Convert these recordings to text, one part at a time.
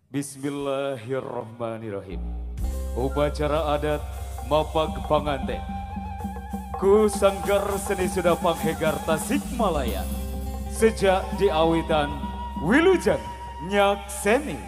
Bismillahirrahmanirrahim. Upacara adat Mapag Panganten ku Sanggar Seni Sunda Panghegar Tasikmalaya sejak diawitan wilujeng nyakseni.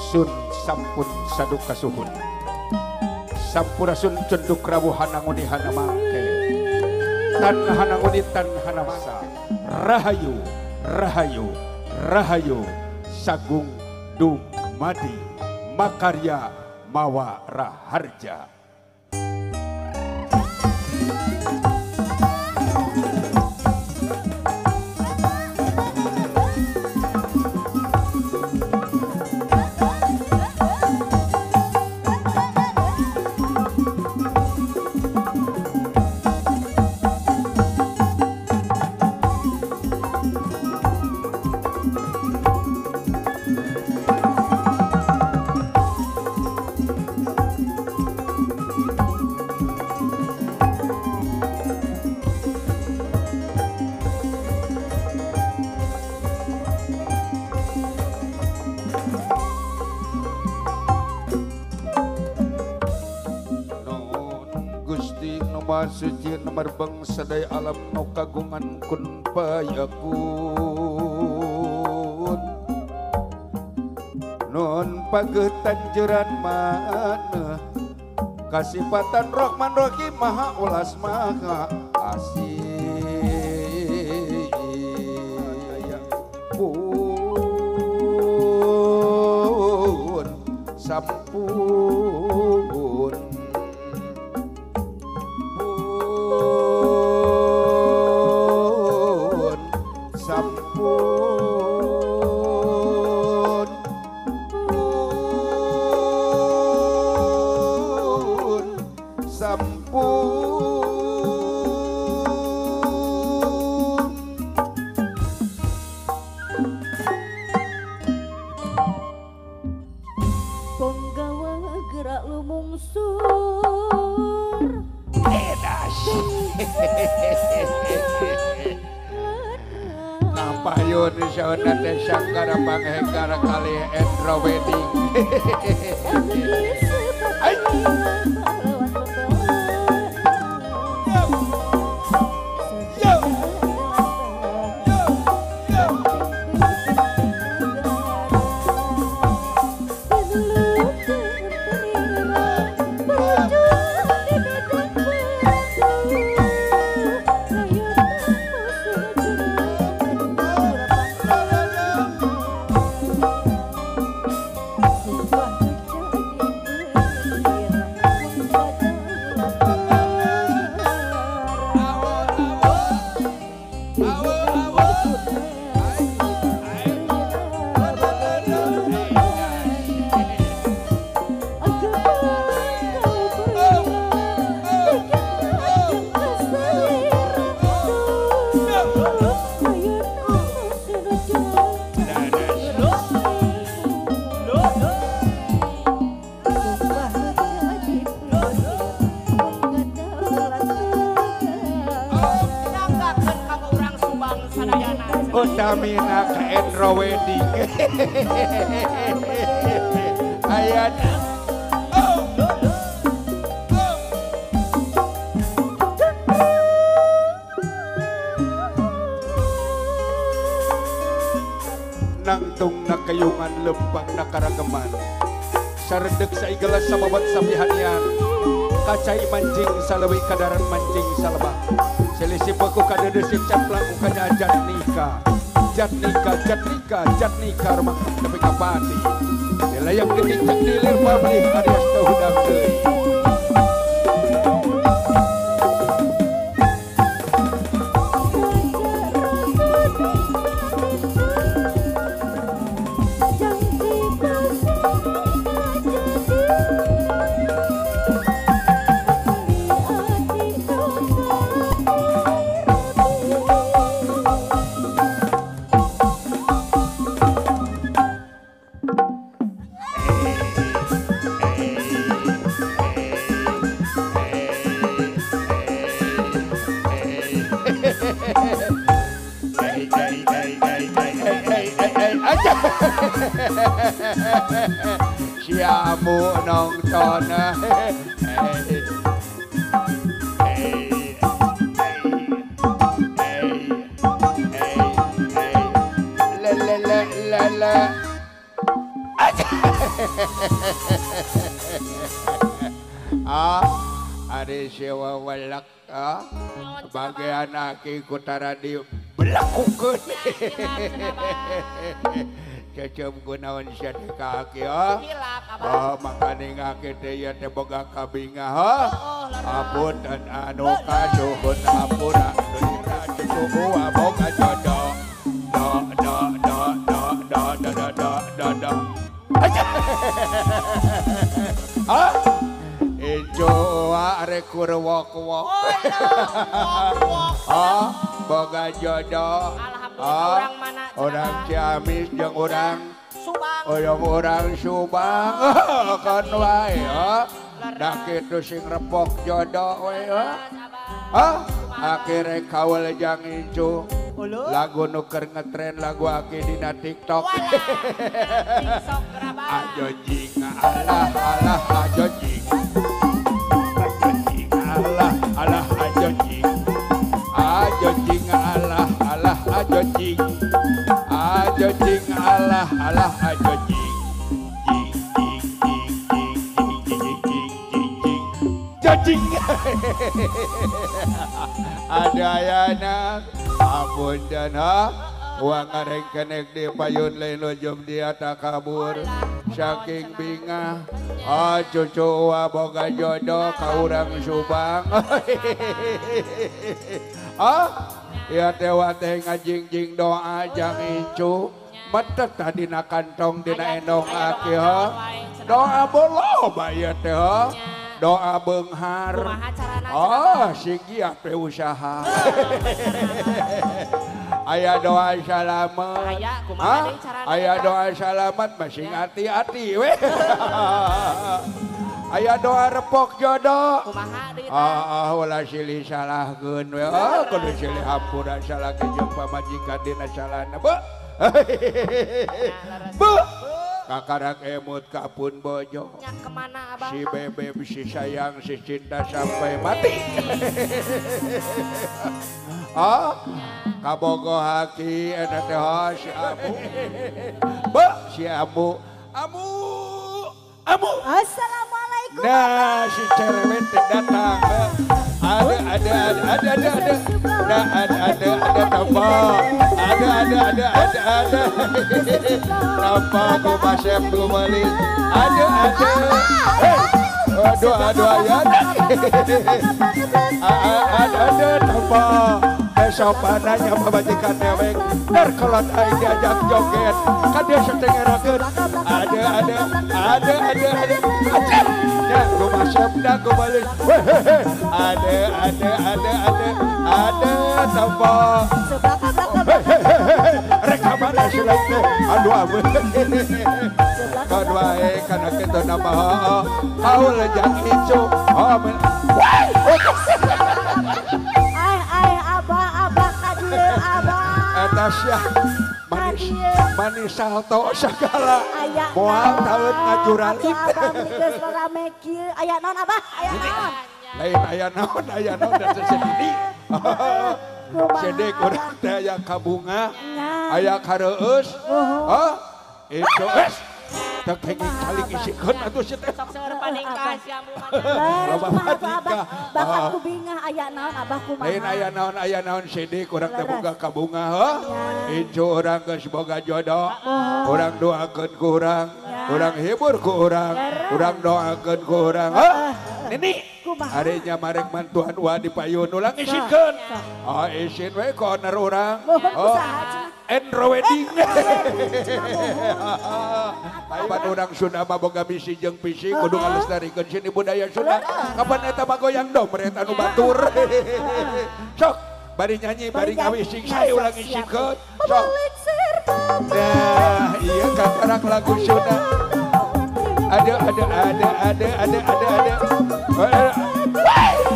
Sun sampun saduka suhun sampurasun cenduk rawuh hananguni hanamangke tan hananguni tan hanamasa rahayu rahayu rahayu sagung dumadi makarya mawa raharja. Suci nomor bangsa sadaya alam nu kagungan kun payakun nun pagetan jeran mana kasipatan Rohman Rohim maha ulas maha asih pun sampun sampun pun sampun. Penggawa gerak lumungsur edas. Payun sauna teh Sanggar Panghegar kali Endro Wedding. Ai. Yo. Yo. Yo. Utamina ka Endro Wedding. Ayat. Nangtung nakayungan lempang nakarageman. Sarendek sa igalas sa babat sa pihanian. kacai mancing salewi kadaran mancing salebah. Selisih beku kadedesip caplang ukanya jatnika. Jatnika, jatnika, jatnika rumah nepi ka pati. Dilayang ditincak dilir pamrih alias teu hudang deui. Siamu nonton le le le le le ah ari sewa walak ah bagian aki kutara di belakukeun. Cecem gunawan sia teh ka aki ah. Oh makane ngaki teh ieu teh boga kabingah ha. Ampun dan anu kasuhun ampura dulira cucu boga jodoh. Do do do do do do do do do. Ah. Ijo arek kurwok-wok. Ah, boga jodoh. Alhamdulillah orang mana? Orang Ciamis jeung orang Subang. Orang Subang kan wae ha. Dah kitu sing repok jodoh we ha. Ah, akhire kaul jang incu. Lagu nu keur ngetren lagu aki dina TikTok. Ajo jing alah alah ajo jing. Ajo jing alah alah ajo jing. Ajo jing alah alah ajo jing. Ajo jing alah alah ajo jing. Jing jing jing jing jing jing jing jing. Jing. Ada ayana ampun dan ha uang ngarengkenek di payun lain lojom dia tak kabur saking bingah ah cucu boga jodoh ka urang Subang. Ah ya tewa teh ngajingjing doa jang incu metet dina kantong dina endong aki ha doa bolo ieu teh ha doa beunghar. Oh sing giat teh usaha. Aya doa salamet. Aya doa salamet masing hati-hati we. Aya doa repok jodoh. Ah ulah silih salahkeun we. Ah kudu silih hampura salah jeung pamajikan dina salahna. Bu. Bu. Kakarak emut kapun bojo. Nya kemana abah? Si bebeb si sayang si cinta sampai mati. Ah, kabogo haki eta teh si Amu. Be, si Amu. Amu. Amu. Assalamualaikum. Nah, si cerewet datang. Ada ada ada ada ada. Nah, ada ada ada tambah. Ada ada ada ada ada. Tambah ku masep ku beli. Ada ada. Hey. Aduh aduh ya. Ada ada tambah. Sopananya pamajikan dewek der kolot aing diajak joget kan dia setengerakeun ada ada ada ada ada ada ya ku masep dah ku balik ada ada ada ada ada tambah rekaman selain teh aduh aduh kan wae kana kitu nama kaul jang icu amin. Eta sia manis manis salto segala moal taeun ngajuralip. Abah geus rame kieu aya naon abah aya naon lain aya naon da sedih. Sedih kurang teh aya kabunga aya kareueus. Hah itu es Teu kenging saling isikeun atuh sia teh. Sok seueur paningkah sia ambu mah. Leres kumaha atuh Abah? Bakat ku bingah aya naon Abah kumaha? Lain aya naon sedih kurang teh boga kabunga heuh. Incu urang geus boga jodoh. Urang doakeun ku urang, urang hibur ku urang, urang doakeun ku urang. Heuh. Nini, harinya marek mantuan wa di payun ulang isikeun. Oh isin we ku owner urang. Oh, Endro Wedding. Kapan urang Sunda mah boga misi jeung visi kudu ngalestarikeun seni budaya Sunda. Kapan eta mah goyang domret anu batur. Sok bari nyanyi bari ngawising sae ulang isikeun. Sok. Nah, iya kakarak lagu Sunda. Ada ada ada ada ada ada ada.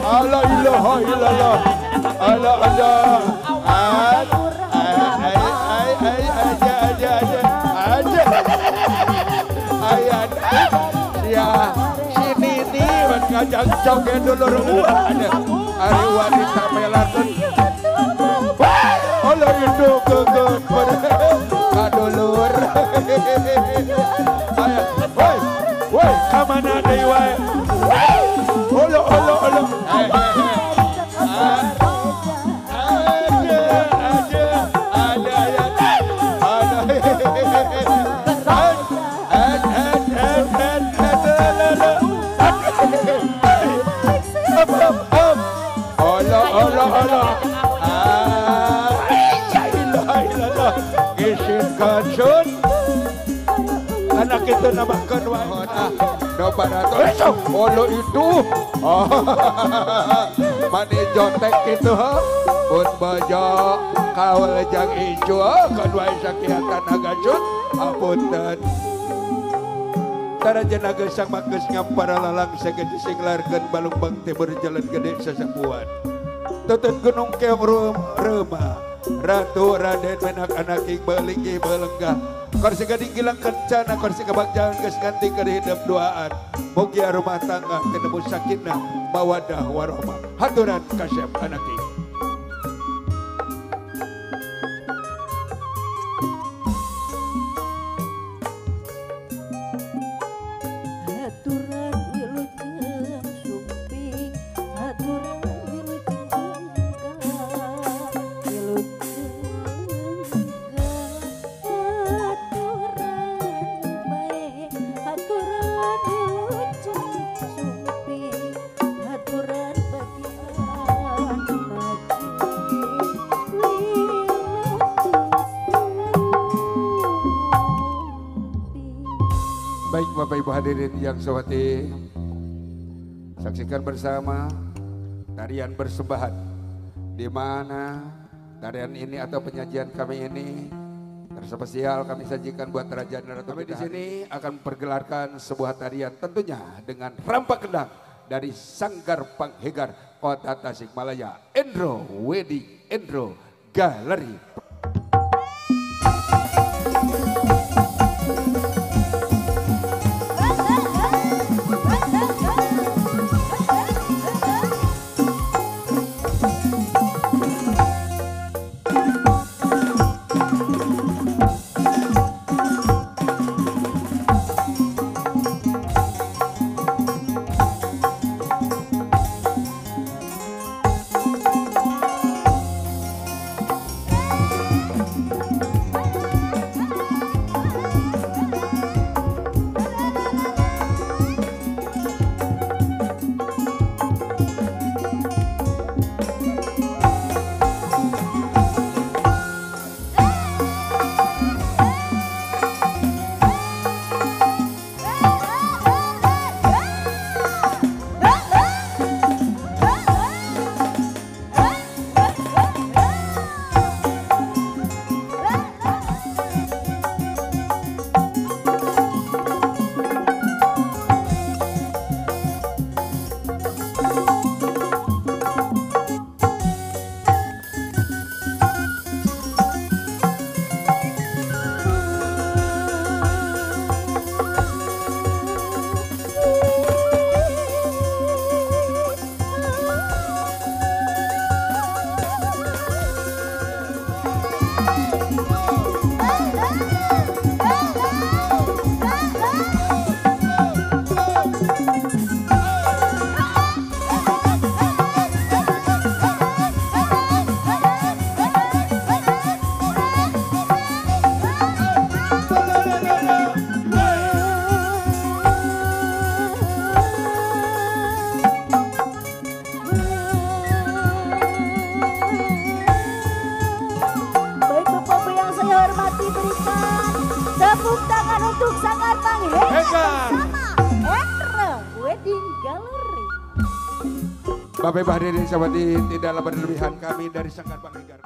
Allah ilaha illallah. Allah Allah. Ai ai aja aja aja aja. Aya ya si Nini wan ngajak joget dulur ada. Ari wanita melakeun. Allah itu kegeun kadulur. Aya, woi, woi, kamana deui wae. Olo olo olo. Aja aja ada ya. Ada. Up up up. Olo olo olo. Isin kacun. Anak itu namakan wae. No olo itu. Mani jotek itu pun bajo kaul jang ijo kan wae sakiatan agacun apunten. Taraja naga sang mageus ngampara lalang sagede sing larkeun balumbang teh berjalan gede sasapuan. Tutut gunung keong reuma Ratu Raden menak anak ing belinggi belenggah. Korsi gading gilang kencana korsi kebagjaan geus ganti keur hidup duaan. Mugia rumah tangga tenemu sakinah mawadah warahmah. Haturan kasep anak ing. Haturan wilujeng sumping, haturan wilujeng Baik Bapak Ibu hadirin yang saya hormati, saksikan bersama tarian persembahan di mana tarian ini atau penyajian kami ini terspesial kami sajikan buat Raja dan Ratu. Kami di sini akan mempergelarkan sebuah tarian tentunya dengan rampak kendang dari Sanggar Panghegar Kota Tasikmalaya, Endro Wedding Endro Gallery. Hey! Untuk Sanggar Panghegar bersama Hendra Wedding Gallery. Bapak Ibu hadirin sahabat, tidaklah berlebihan kami dari Sanggar Panghegar.